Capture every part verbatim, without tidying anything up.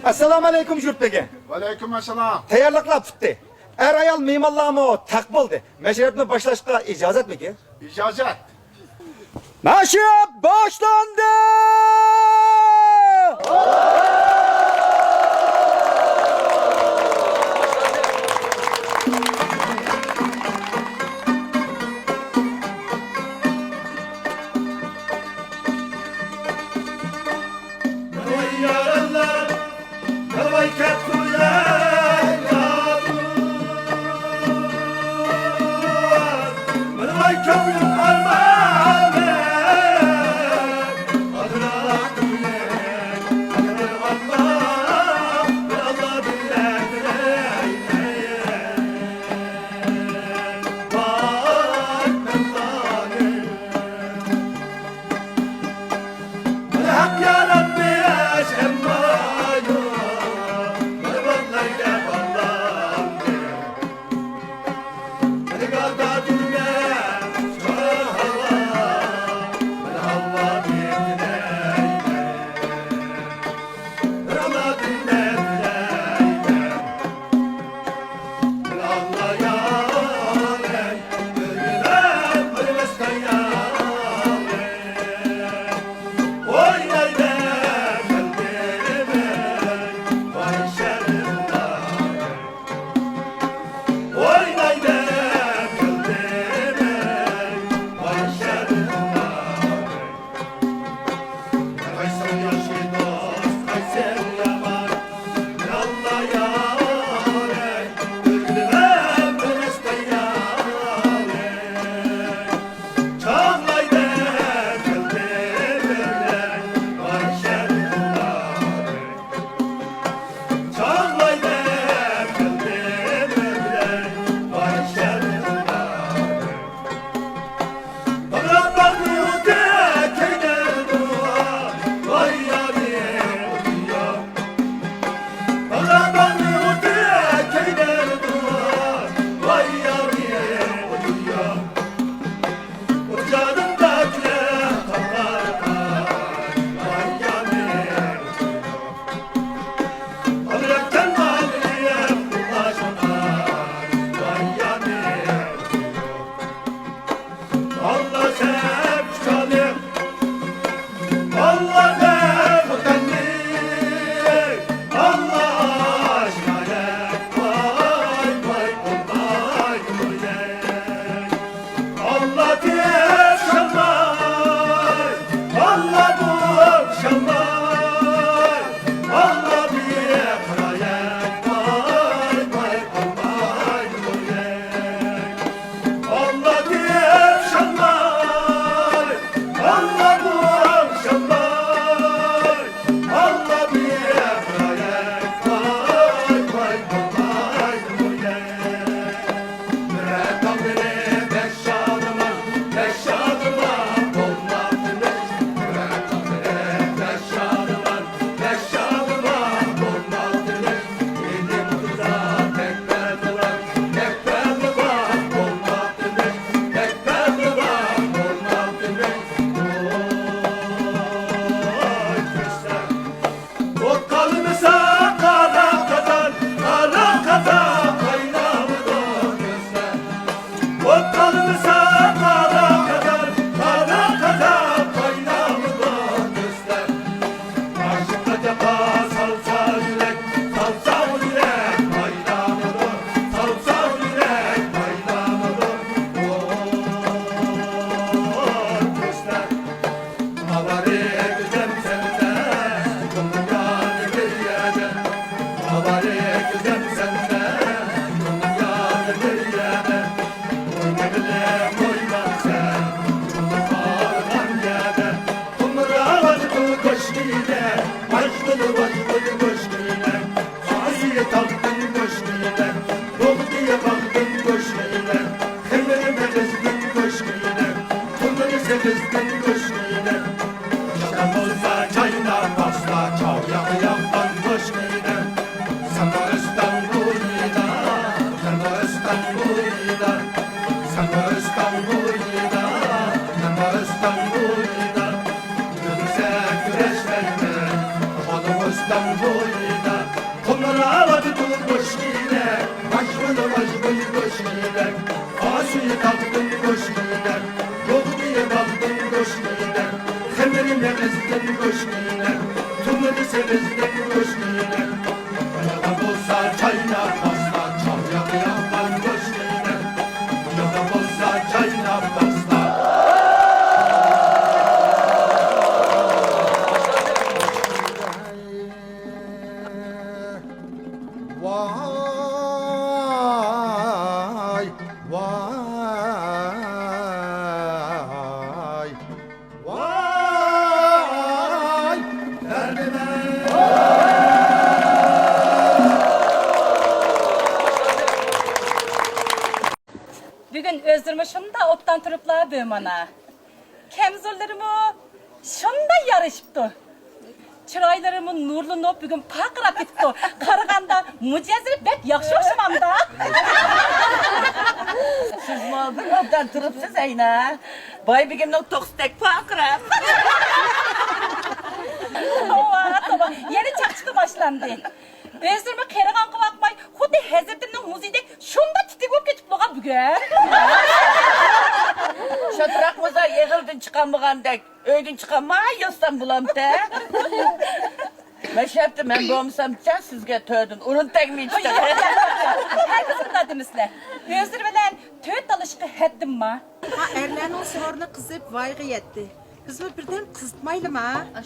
ئەسسالامۇ ئەلەيكۇم، يۇرت بېگى. ۋەئەلەيكۇم ئەسسالام. تەييارلىقلار پۈتتى. ئەر-ئايال مېھمانلارمۇ تەق بولدى. مەشرەپنى باشلاشقا ئىجازەتمىكىن؟ ئىجازەت. مەشرەپ باشلاندى! ئوت قالمىسا قارا قازان، قارا قازان قاينامدۇ كۆزلەر؟ ئوت قالمىسا قارا قازان، قارا قازان قاينامدۇ كۆزلەر؟ ئاشىققا جاپا سالسا يۈرەك، سالسا يۈرەك قاينامدۇ، سالسا يۈرەك قاينامدۇ؟ ئوي كۆزلەر. ئاۋارە كۆزەم سەندە، دۇنيانى بىر يەردە. ئاۋارە كۆزەم سەندە، دۇنيانى بىر يەردە. ئوينىغىلى ئوينامسەن، خالىغان يەردە. قۇمراۋان قىل كۆشكىدە، مەشغۇل، مەشغۇل كۆشكىدە. قايسى تاغدىن كۆشكىدە، بۇغدىيى باغدىن كۆشكىدە. خېمىر مېغىزدىن كۆشكىدە، تۇمىرى سېغىزدىن كۆشكىدە. چاتا بولسا چايناپ باقسا، چاۋ ياغ ياغقان كۆشكىدە. ساڭا ئۆستەڭ بويىدا، ساڭا ئۆستەڭ بويىدا، ساڭا ئۆستەڭ بويىدا، ساڭا ئۆستەڭ بويىدا. كۈلسە كۈرەشمەيمەن، خانىم ئۆستەڭ بويىدا. راۋاتىدۇ گۆشگىلەر، ماژغۇل ماژغۇل گۆشگىلەر، ئاسىي تاغدىن گۆشگىلەر، يوغدى باغدىن گۆشگىلەر، خېمىر مېغىزدىن گۆشگىلەر، تۈمۈر سېغىزدىن گۆشگىلەر. قاياققا بولسا چايناپ باسلا، چاغياق ياغقان گۆشگىلەر، قاياققا بولسا چايناپ باسلا. ۋاي، ۋاي، ۋاي، دەردىمەن. بۈگۈن ئۆزلىرىمۇ شۇنداق ئوبدان تۇرۇپلا بۆمانا. كەمزۇللىرىمۇ شۇنداق يارىشىپتۇ. چىرايلىرىمۇ نۇرلىنىپ، بۈگۈن پارقىراپ كېتىپتۇ. قارىغاندا مۇجەززىرى بەك ياخشى ئوخشىمامدا؟ سىزمۇ ئالدىن ئوبدان تۇرۇپسىز ئەينە. باي بېگىمنىڭ توخۇسىدەك پارقىراپ. توۋا، توۋا. يەنە چاقچىقى باشلاندى. ئۆزلىرىمۇ قېرىغانغا باقماي، خۇددى ھەزرىتىمنىڭ مۇزىيىدەك شۇنداق تىتىك بولۇپ كېتىپلۇغا بۈگۈن. شاتراق مۇزا ئېغىلدىن چىقالمىغاندەك، ئۆيدىن چىقالماي ياتسام بولامتى؟ مەشرەپتە مەن بولمىسامچە سىزگە تۆردىن ئۇرۇن تەگمەيتتى. ھەرگىز ئۇنداق دېمىسىلەر. ئۆزلىرى بىلەن تۆت تالىشىشقا ھەددىم بار. ھا، ئەرلەرنىڭ سورۇنى قىزىپ ۋايغا يەتتى. بىزمۇ بىردەم قىزىتمايلىما؟ ھە،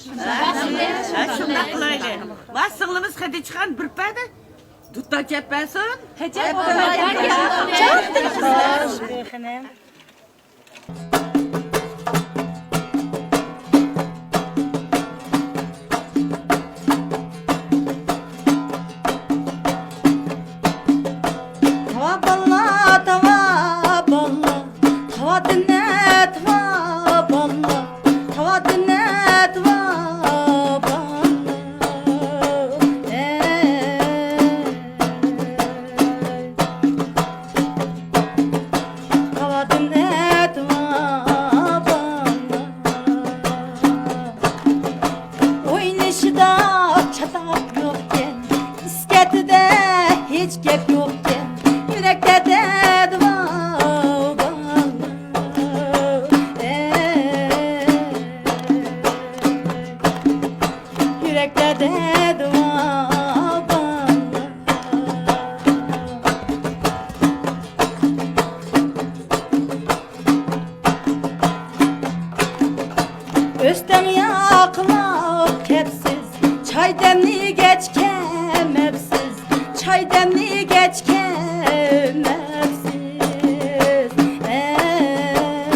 شۇنداق قىلايلى. ۋاي، سىڭلىمىز خەدىچىخان بىر پەدە دۇتار چەپ بەرسۇن. ئەجەب. تاۋا باللا، تاۋا باللا، تاۋا دىنە، تاۋا باللا، تاۋا دىنە، تاۋا باللا. ئەي. تاۋا دىنە، تاۋا باللا. ئوينىشىدا چاتاق يوقكەن، ئىسكەتىدە ھېچ گەپ يوقكەن، يۈرەكتە دەردى بار بالىلار. ئەي، يۈرەكتە دەردى بار بالىلار. ئۆستەڭ ياقلاپ كەپسىز، چاي دەمنىگەچ كەمەپسىز، چاي دەمنىگەچ كەمەپسىز. ئەي،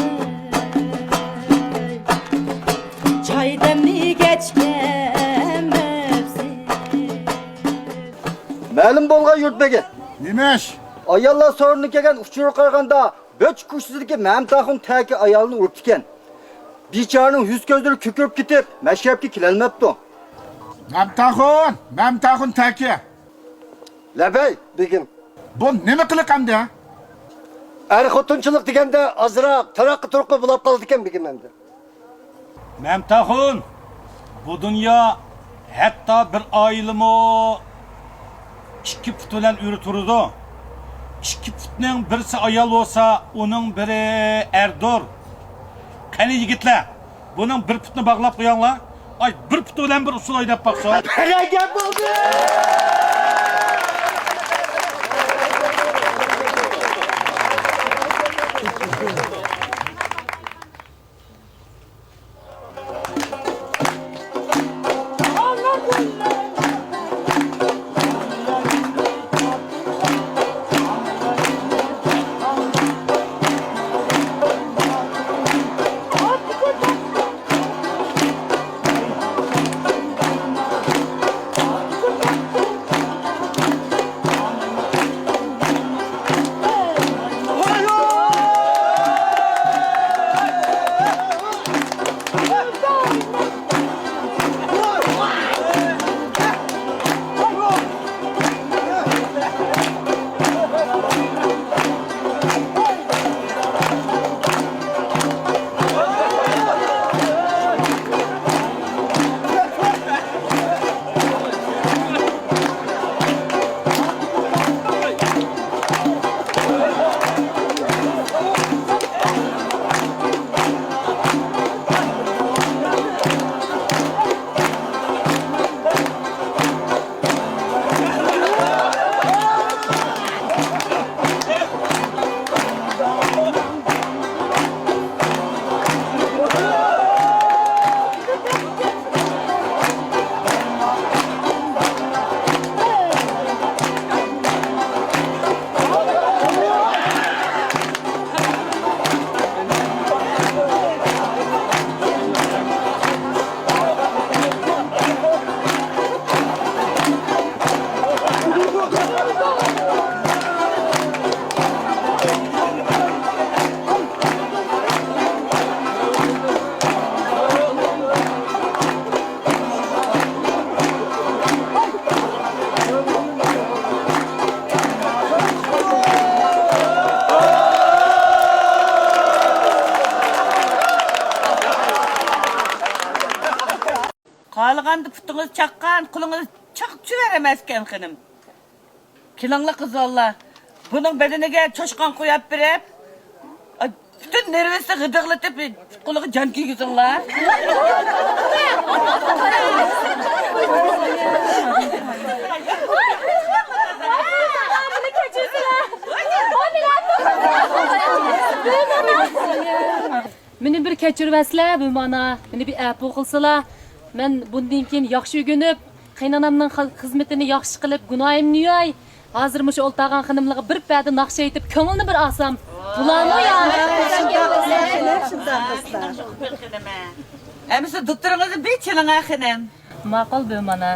چاي دەمنىگەچ كەمەپسىز. مەلۇم بولغان يۇرت بېگى. نېمە ئىش؟ ئاياللار سورۇنىدىن كەلگەن ئۇچۇرغا قارىغاندا، بۆچچە كوچىسىدىكى مەمتىئاخۇن تەكى ئايالىنى ئۇرۇپتىكەن. بىچارىنىڭ يۈز-كۆزلىرى كۆكىرىپ كېتىپ، مەشرەپكە كېلەلمەپتۇ. مەمتىئاخۇن! مەمتىئاخۇن تەكى! لەببەي، بېگىم. بۇ نېمە قىلىق ئەمدى؟ ئەر-خوتۇنچىلىق دېگەندە ئازراق تاراققا-تۇرۇققا بولاپ قالىدىكەن، بېگىم، ئەمدى. مەمتىئاخۇن، بۇ دۇنيا، ھەتتا بىر ئائىلىمۇ ئىككى پۇت بىلەن ئۆرە تۇرىدۇ. ئىككى پۇتنىڭ بىرسى ئايال بولسا، ئۇنىڭ بىرى ئەردۇر. قېنى يىگىتلەر، بۇنىڭ بىر پۇتىنى باغلاپ قويۇڭلار. ئاي، بىر پۇتى بىلەن بىر ئۇسسۇل ئويناپ باقسۇن. بىرەر گەپ بولدى. قارىغاندا پۇتىڭىز چاققان، قولىڭىز چاق چۈشۈۋېرەمەسكەن، خېنىم. كېلىڭلار، قىزلار، بۇنىڭ بەدىنىگە چاشقان قويۇپ بېرىپ، پۈتۈن نېرۋىسىنى غىدىقلىتىپ، پۇت-قولىغا جان كىيگۈزۈڭلار. مېنى بىر كەچۈرۈۋەتسىلە، بىمانا. مېنى بىر ئەپۇ قىلسىلا. مەن بۇندىن كېيىن ياخشى ئۆگىنىپ، قېينانامنىڭ خىل-، خىزمىتىنى ياخشى قىلىپ، گۇناھىمنى يۇياي. ھازىر مۇشۇ ئولتۇرغان خېنىملارغا بىر پەدە ناخشا ئېيتىپ، كۆڭلىنى بىر ئالسام. بۇلارمۇ يا؟ ئەمىسە دۇتتۇرىڭىزنى بىر چېلىڭە، خېنىم. ماقۇل، بىمانا.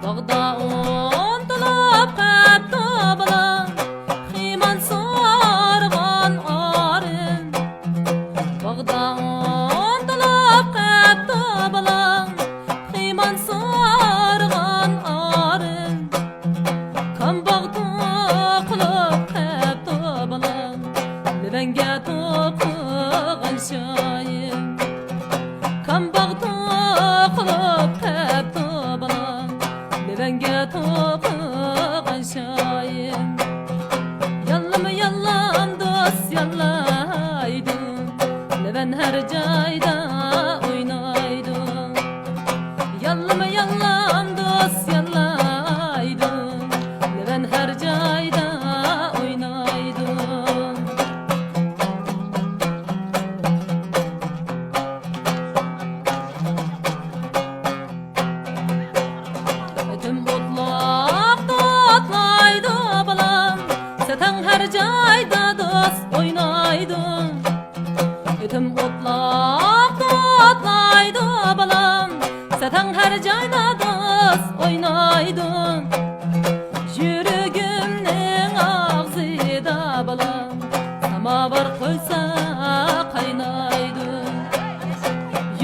باغدا ئۇنتۇلۇپ قاپتۇ بالا، خىمان سارغان ئارىن. باغدا ئۇنتۇلۇپ قاپتۇ بالا، خىمان سارغان ئارىن. كامباغ توقۇلۇپ قاپتۇ بالا، لېۋەنگە توقۇغان شايىم. كامباغ توقۇلۇپ قاپتۇ بالا، لېۋەنگە توقۇغان شايىم. ياللىما ياللام دوست ياللايدۇ، لېۋەن ھەر جايدا ئوينايدۇ. ياللىما ياللام دوست ياللايدۇ، لېۋەن ھەر جايدا ئوينايدۇ. ئېتىم ئوتلاقتا ئوتلايدۇ بالام، سەتەڭ ھەر جايدا دوست ئوينايدۇ. ئېتىم ئوتلاقتا ئوتلايدۇ بالام، سەتەڭ ھەر جايدا دوست ئوينايدۇ. يۈرىكىمنىڭ ئاغزىدا بالام، ساماۋار قويسا قاينايدۇ.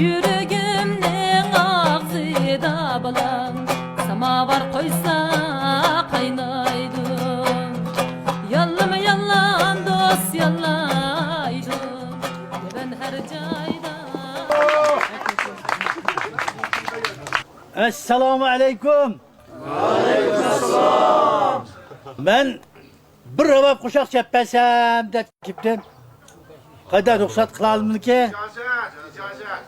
يۈرىكىمنىڭ ئاغزىدا بالام، ساماۋار قويسا قاينايدۇ. ياللىما ياللام دوست ياللايدۇ، لېۋەن ھەر جايدا. ئەسسالامۇ ئەلەيكۇم. مەن بىر راۋاب قوشاق چېلىپ بەرسەم دەپ كېلىپتىم. قايدا رۇخسەت قىلالمىدىكى؟ ئىجازەت، ئىجازەت.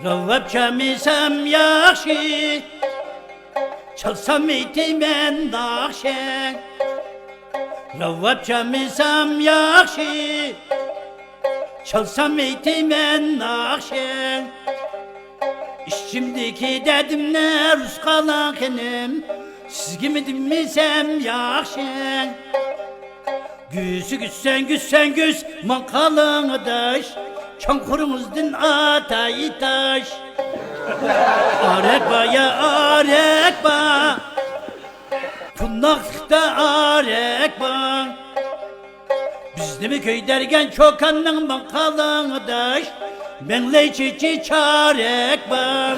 راۋاب چالمىسام ياخشى، چالسام ئېيتىمەن ناخشا. راۋاب چالمىسام ياخشى، چالسام ئېيتىمەن ناخشا. ئىچىمدىكى دەردىمنى رۇسقالاڭ خېنىم، سىزگىمۇ دېمىسەم ياخشى. گۈسى گۈسسەن گۈسسەن گۈس، ماڭقالاڭ ئاداش، چوڭقۇرىڭىزدىن ئاتاي تاش. ئارەك بار يا ئارەك بار، قۇنداقلىقتا ئارەك بار. بىزنىمۇ كۆيدۈرگەن چوكاننىڭ ماڭقالاڭ ئاداش، مەڭلەي چېچى چارەك بار.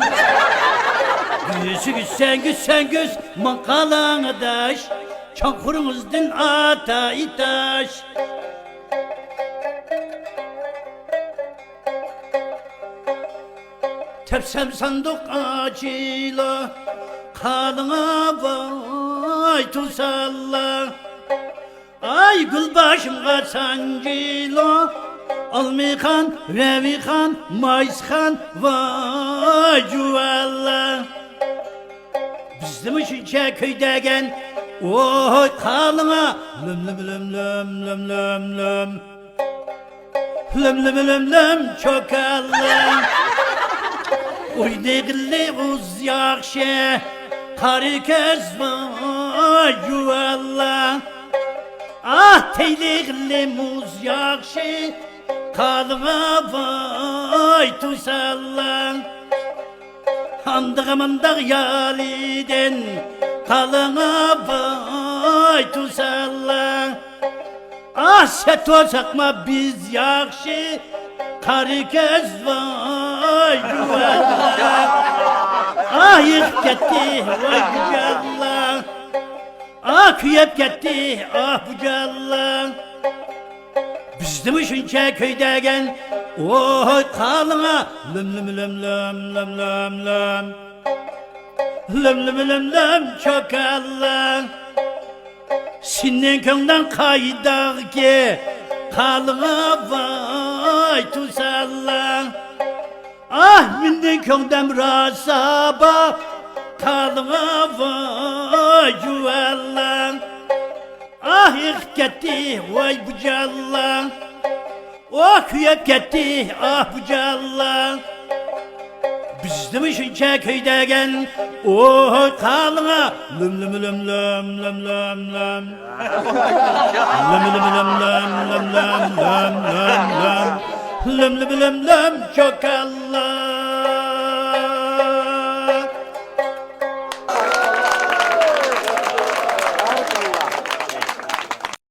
گۈسى گۈسسەن گۈسسەن گۈس، ماڭقالاڭ ئاداش، چوڭقۇرىڭىزدىن ئاتاي تاش. تەپسەم ساندۇق ئاچىلۇ، قالىڭا ۋاي توساللا. ئاي گۈلباشىمغا سانجىلۇ، ئالمىخان، رەۋىخان، مايسىخان، ۋاي جۇۋاللا. بىزدىمۇ شۇنچە كۆيدۈرگەن، ۋوي قالىڭا، لۆم لۆم لۆم لۆم لۆم لۆم لۆم. لۆم لۆم لۆم لۆم چوكانلار. ئوينىغىلى ئۇز ياخشى، قارا كۆز ۋاي جۇۋانلار. ئاھ، تەيلىغىلى مۇز ياخشى، قالىڭا ۋاي توساللار. ئاندىغا مانداق يالىدىن، قالىڭا ۋاي توساللا. ئاھ، سەتو ساقما بىز ياخشى، قارا كۆز ۋاي جۇۋاللا. ئاھ، يىغىپ كەتتى ۋاي بۇ جاللا. ئاھ، كۆيۈپ كەتتى ئاھ بۇ جاللا. بىزدىمۇ شۇنچە كۆيدەگەن، ۋاي قالىڭا لۆم لۆم لۆم لۆم لۆم لۆم لۆم. لۆم لۆم لۆم لۆم چوكانلا. سېنىڭ كۆڭلۈڭ قايداغكى، قالىڭا ۋاي توساللا. ئاھ، مېنىڭ كۆڭلۈم راسا بار، قالىڭا ۋاي جۇۋاللا. ئاھ، ئېقىپ كەتتى ۋاي بۇ جاللا. ئوھ، كۆيۈپ كەتتى ئاھ بۇ جاللا. بىزدىمۇ شۇنچە كۆيدەگەن، ئوھ قالىڭا لۆم لۆم لۆم لۆم لۆم لۆم لۆم. لۆم لۆم لۆم لۆم لۆم لۆم لۆم لۆم. لۆم لۆم لۆم لۆم چوكانلا.